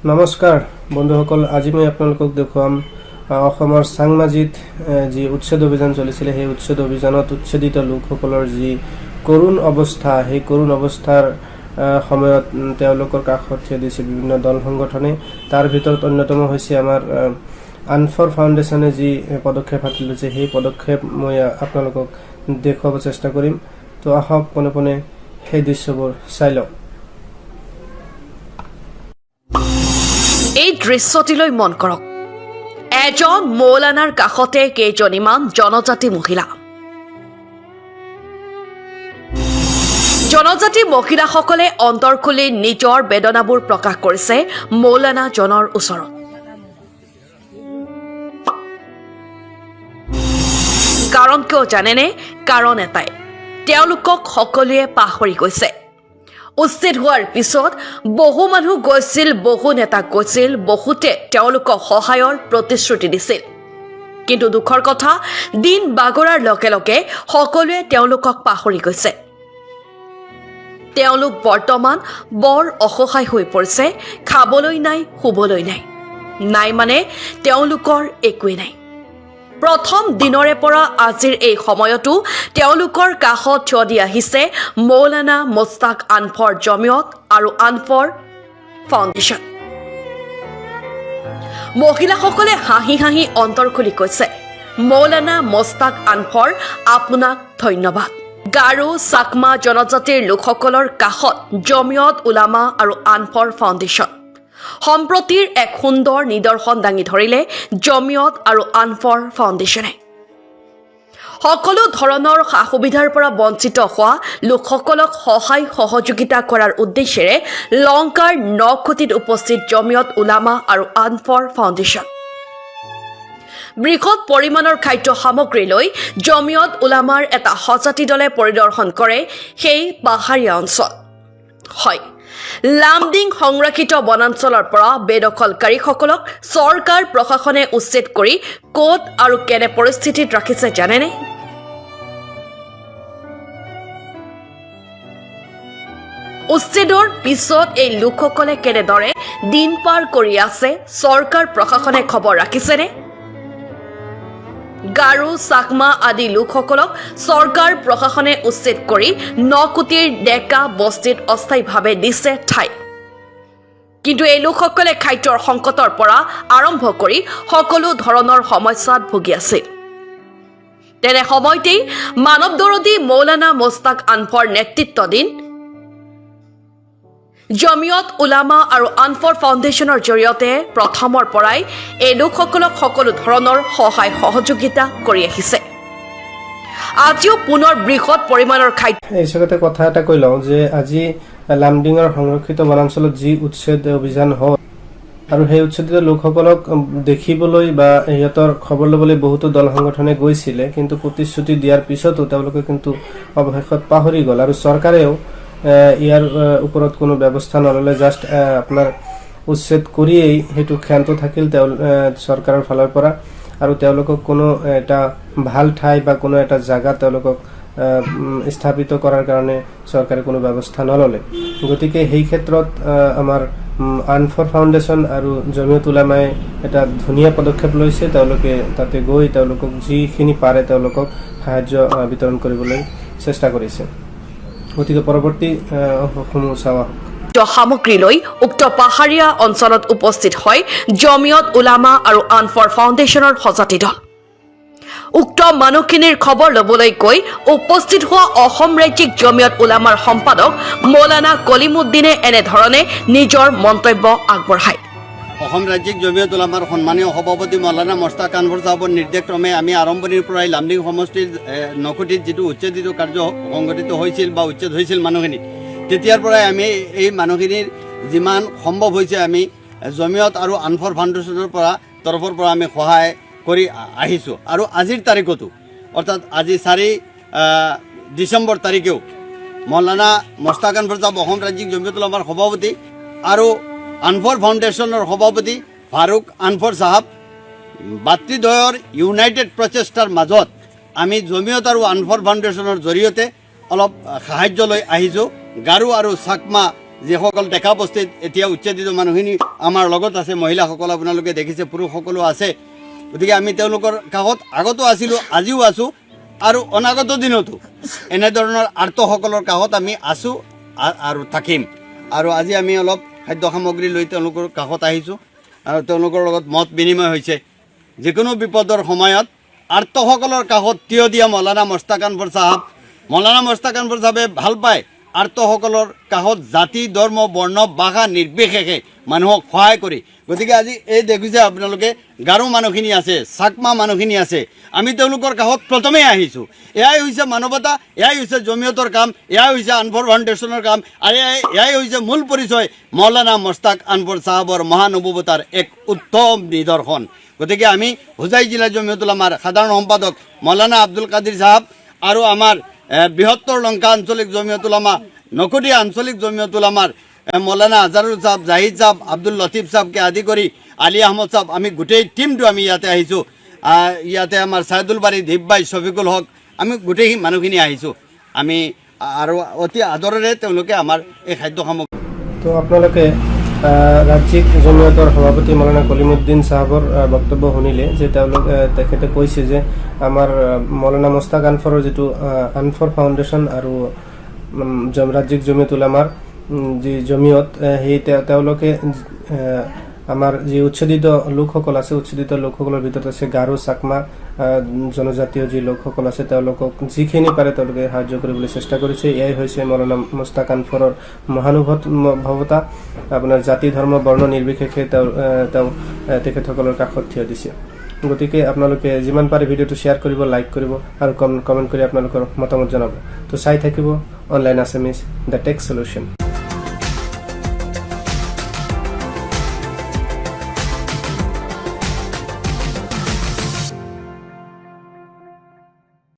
নমস্কাৰ বন্ধুসকল, আজি মই আপোনালোকক দেখুৱাম অসমৰ চাংমাজিত যি উচ্ছেদ অভিযান চলিছিলে, সেই উচ্ছেদ অভিযানত উচ্ছেদিত লোকসকলৰ যি কৰুণ অৱস্থা, সেই কৰুণ অৱস্থাৰ সময়ত তেওঁলোকৰ কাষত থিয় দিছে বিভিন্ন দল সংগঠনে। তাৰ ভিতৰত অন্যতম হৈছে আমাৰ আনফৰ ফাউণ্ডেশ্যনে যি পদক্ষেপ হাতত লৈছে, সেই পদক্ষেপ মই আপোনালোকক দেখুৱাব চেষ্টা কৰিম। তো আহক, পোনে পোনে সেই দৃশ্যবোৰ চাই লওক। এই দৃশ্যটিলৈ মন কৰক। এজন মৌলানাৰ কাষতে কেইজনীমান জনজাতি মহিলা। জনজাতি মহিলাসকলে অন্তৰ খুলি নিজৰ বেদনাবোৰ প্ৰকাশ কৰিছে মৌলানাজনৰ ওচৰত। কাৰণ কিয় জানেনে? কাৰণ এটাই, তেওঁলোকক সকলোৱে পাহৰি গৈছে। উচ্ছেদ হোৱাৰ পিছত বহু মানুহ গৈছিল, বহু নেতা গৈছিল, বহুতে তেওঁলোকক সহায়ৰ প্ৰতিশ্ৰুতি দিছিল। কিন্তু দুখৰ কথা, দিন বাগৰাৰ লগে লগে সকলোৱে তেওঁলোকক পাহৰি গৈছে। তেওঁলোক বৰ্তমান বৰ অসহায় হৈ পৰিছে। খাবলৈ নাই, শুবলৈ নাই, নাই মানে তেওঁলোকৰ একোৱেই নাই। প্ৰথম দিনৰে পৰা আজিৰ এই সময়তো তেওঁলোকৰ কাষত থিয় দি আহিছে মৌলানা মোস্তাক আনফৰ জমিয়ত আৰু আনফৰ ফাউণ্ডেশ্যন। মহিলাসকলে হাঁহি হাঁহি অন্তৰ খুলি কৈছে, মৌলানা মোস্তাক আনফৰ, আপোনাক ধন্যবাদ। গাৰো চাকমা জনজাতিৰ লোকসকলৰ কাষত জমিয়ত উলামা আৰু আনফৰ ফাউণ্ডেশ্যন সম্প্ৰতিৰ এক সুন্দৰ নিদৰ্শন দাঙি ধৰিলে জমিয়ত আৰু আনফৰ ফাউণ্ডেশ্যনে। সকলো ধৰণৰ সা সুবিধাৰ পৰা বঞ্চিত হোৱা লোকসকলক সহায় সহযোগিতা কৰাৰ উদ্দেশ্যেৰে লংকাৰ নখুটিত উপস্থিত জমিয়ত উলামা আৰু আনফৰ ফাউণ্ডেশ্যন। বৃহৎ পৰিমাণৰ খাদ্য সামগ্ৰী লৈ জমিয়ত উলামাৰ এটা সজাতি দলে পৰিদৰ্শন কৰে সেই পাহাৰীয়া অঞ্চল। হয়, লামডিং সংৰক্ষিত বনাঞ্চলৰ পৰা বেদখলকাৰীসকলক চৰকাৰ প্ৰশাসনে উচ্ছেদ কৰি ক'ত আৰু কেনে পৰিস্থিতিত ৰাখিছে জানেনে? উচ্ছেদৰ পিছত এই লোকসকলে কেনেদৰে দিন পাৰ কৰি আছে, চৰকাৰ প্ৰশাসনে খবৰ ৰাখিছেনে? গাৰো চাকমা আদি লোকসকলক চৰকাৰ প্ৰশাসনে উচ্ছেদ কৰি নকুটিৰ ডেকা বস্তিত অস্থায়ীভাৱে দিছে ঠাই। কিন্তু এই লোকসকলে খাদ্যৰ সংকটৰ পৰা আৰম্ভ কৰি সকলো ধৰণৰ সমস্যাত ভুগি আছিল। তেনে সময়তেই মানৱ দৰদী মৌলানা মোস্তাক আনফৰ নেতৃত্বাধীন জমিয়ত উলামা আৰু আনফৰ ফাউণ্ডেশ্যনৰ জৰিয়তে প্ৰথমৰ পৰাই এই লোকসকলক সকলো ধৰণৰ সহায় সহযোগিতা কৰি আহিছে। আজিও পুনৰ বৃহৎ পৰিমাণৰ খাদ্য এই হিচাপতে কথা এটা কৈ লওঁ যে আজি লামডিঙৰ সংৰক্ষিত বনাঞ্চলত যি উচ্ছেদ অভিযান হ'ল আৰু সেই উচ্ছেদিত লোকসকলক দেখিবলৈ বা সিহঁতৰ খবৰ ল'বলৈ বহুতো দল সংগঠনে গৈছিলে, কিন্তু প্ৰতিশ্ৰুতি দিয়াৰ পিছতো তেওঁলোকে কিন্তু অৱশেষত পাহৰি গ'ল আৰু চৰকাৰেও ইয়াৰ ওপৰত কোনো ব্যৱস্থা নল'লে। জাষ্ট আপোনাৰ উচ্ছেদ কৰিয়েই সেইটো ক্ষান্ত থাকিল তেওঁ চৰকাৰৰ ফালৰ পৰা আৰু তেওঁলোকক কোনো এটা ভাল ঠাই বা কোনো এটা জাগা তেওঁলোকক স্থাপিত কৰাৰ কাৰণে চৰকাৰে কোনো ব্যৱস্থা নল'লে। গতিকে সেই ক্ষেত্ৰত আমাৰ আনফৰ ফাউণ্ডেশ্যন আৰু জমিয়ত উলামাই এটা ধুনীয়া পদক্ষেপ লৈছে। তেওঁলোকে তাতে গৈ তেওঁলোকক যিখিনি পাৰে তেওঁলোকক সাহায্য বিতৰণ কৰিবলৈ চেষ্টা কৰিছে। গতিকে পৰৱৰ্তী সমূহ চাওঁ আহক। সামগ্ৰী লৈ উক্ত পাহাৰীয়া অঞ্চলত উপস্থিত হয় জমিয়ত উলামা আৰু আনফৰ ফাউণ্ডেশ্যনৰ সজাতি দল। উক্ত মানুহখিনিৰ খবৰ ল'বলৈ গৈ উপস্থিত হোৱা অসম ৰাজ্যিক জমিয়ত উলামাৰ সম্পাদক মৌলানা কলিমুদ্দিনে এনেধৰণে নিজৰ মন্তব্য আগবঢ়ায়। অসম ৰাজ্যিক জমিয়ত উলামাৰ সন্মানীয় সভাপতি মৌলানা মোস্তাক আনফৰ চাহাবৰ নিৰ্দেশক্ৰমে আমি আৰম্ভণিৰ পৰাই লামডিং সমষ্টিৰ নখুটিত যিটো উচ্ছেদিত কাৰ্য সংঘটিত হৈছিল বা উচ্ছেদ হৈছিল মানুহখিনি, তেতিয়াৰ পৰাই আমি এই মানুহখিনিৰ যিমান সম্ভৱ হৈছে আমি জমিয়ত আৰু আনফৰ ফাউণ্ডেশ্যনৰ পৰা তৰফৰ পৰা আমি সহায় কৰি আহিছোঁ। আৰু আজিৰ তাৰিখতো, অৰ্থাৎ আজি 4 ডিচেম্বৰ তাৰিখেও মৌলানা মোস্তাক আনফৰ চাহাব, অসম ৰাজ্যিক জমিয়ত উলামাৰ সভাপতি আৰু আনফৰ ফাউণ্ডেশ্যনৰ সভাপতি ফাৰুক আনফৰ চাহাব ভাতৃদ্বয়ৰ ইউনাইটেড প্ৰচেষ্টাৰ মাজত আমি জমিয়ত আৰু আনফৰ ফাউণ্ডেশ্যনৰ জৰিয়তে অলপ সাহায্য লৈ আহিছোঁ গাৰো আৰু চাকমা যিসকল ডেকা বস্তিত এতিয়া উচ্ছেদিত মানুহখিনি আমাৰ লগত আছে, মহিলাসকল আপোনালোকে দেখিছে, পুৰুষসকলো আছে। গতিকে আমি তেওঁলোকৰ কাষত আগতো আছিলোঁ, আজিও আছোঁ আৰু অনাগত দিনতো এনেধৰণৰ আৰ্তসকলৰ কাষত আমি আছোঁ আৰু থাকিম। আৰু আজি আমি অলপ খাদ্য সামগ্ৰী লৈ তেওঁলোকৰ কাষত আহিছোঁ আৰু তেওঁলোকৰ লগত মত বিনিময় হৈছে। যিকোনো বিপদৰ সময়ত আৰ্তসকলৰ কাষত থিয় দিয়া মৌলানা মোস্তাক আনফৰ চাহাব, মৌলানা মোস্তাক আনফৰ চাহাবে ভাল পায় আৰ্তসকলৰ কাষত জাতি, ধৰ্ম, বৰ্ণ, ভাষা নিৰ্বিশেষে মানুহক সহায় কৰি। গতিকে আজি এই দেখিছে আপোনালোকে, গাৰো মানুহখিনি আছে, চাকমা মানুহখিনি আছে, আমি তেওঁলোকৰ কাষত প্ৰথমেই আহিছোঁ। এয়াই হৈছে মানৱতা, এয়াই হৈছে জমিয়তৰ কাম, এয়াই হৈছে আনফৰ ফাউণ্ডেশ্যনৰ কাম আৰু এয়াই হৈছে মূল পৰিচয় মৌলানা মোস্তাক আনফৰ চাহাবৰ মহানুভৱতাৰ এক উত্তম নিদৰ্শন। গতিকে আমি হোজাই জিলা জমিয়তুল উলামাৰ সাধাৰণ সম্পাদক মৌলানা আব্দুল কাদিৰ চাহাব আৰু আমাৰ বৃহত্তৰ লংকা আঞ্চলিক জমিয়তুল উলামা, নকটীয়া আঞ্চলিক জমিয়তুল উলামাৰ মৌলানা আজহাৰুল চাহাব, জাহিদ চাহাব, আব্দুল লতিফ চাহাবকে আদি কৰি আলী আহমদ চাহাব, আমি গোটেই টীমটো আমি ইয়াতে আহিছোঁ। ইয়াতে আমাৰ চাইদুল বাৰী, দীপবাই, শফিকুল হক, আমি গোটেই মানুহখিনি আহিছোঁ। আমি আৰু অতি আদৰেৰে তেওঁলোকে আমাৰ এই খাদ্য সামগ্ৰী তো আপোনালোকে ৰাজ্যিক জমিয়তৰ সভাপতি মৌলানা কলিমুদ্দিন চাহাবৰ বক্তব্য শুনিলে যে তেখেতে কৈছে যে আমাৰ মৌলানা মোস্তাক আনফৰৰ যিটো আনফৰ ফাউণ্ডেশ্যন আৰু ৰাজ্যিক জমিয়ত উলামাৰ যি জমিয়ত, সেই তেওঁলোকে আমাৰ যি উচ্ছেদিত লোকসকল আছে, উচ্ছেদিত লোকসকলৰ ভিতৰত আছে গাৰো, চাকমা জনজাতীয় যি লোকসকল আছে, তেওঁলোকক যিখিনি পাৰে তেওঁলোকে সাহায্য কৰিবলৈ চেষ্টা কৰিছে। এয়াই হৈছে মৌলানা মোস্তাক আনফৰৰ মহানুভৱতা। আপোনাৰ জাতি, ধৰ্ম, বৰ্ণ নিৰ্বিশেষে তেওঁ তেখেতসকলৰ কাষত থিয় দিছে। গতিকে আপোনালোকে যিমান পাৰে ভিডিঅ'টো শ্বেয়াৰ কৰিব, লাইক কৰিব আৰু কমেণ্ট কৰি আপোনালোকৰ মতামত জনাব। তো চাই থাকিব online Assamese, the tech solution.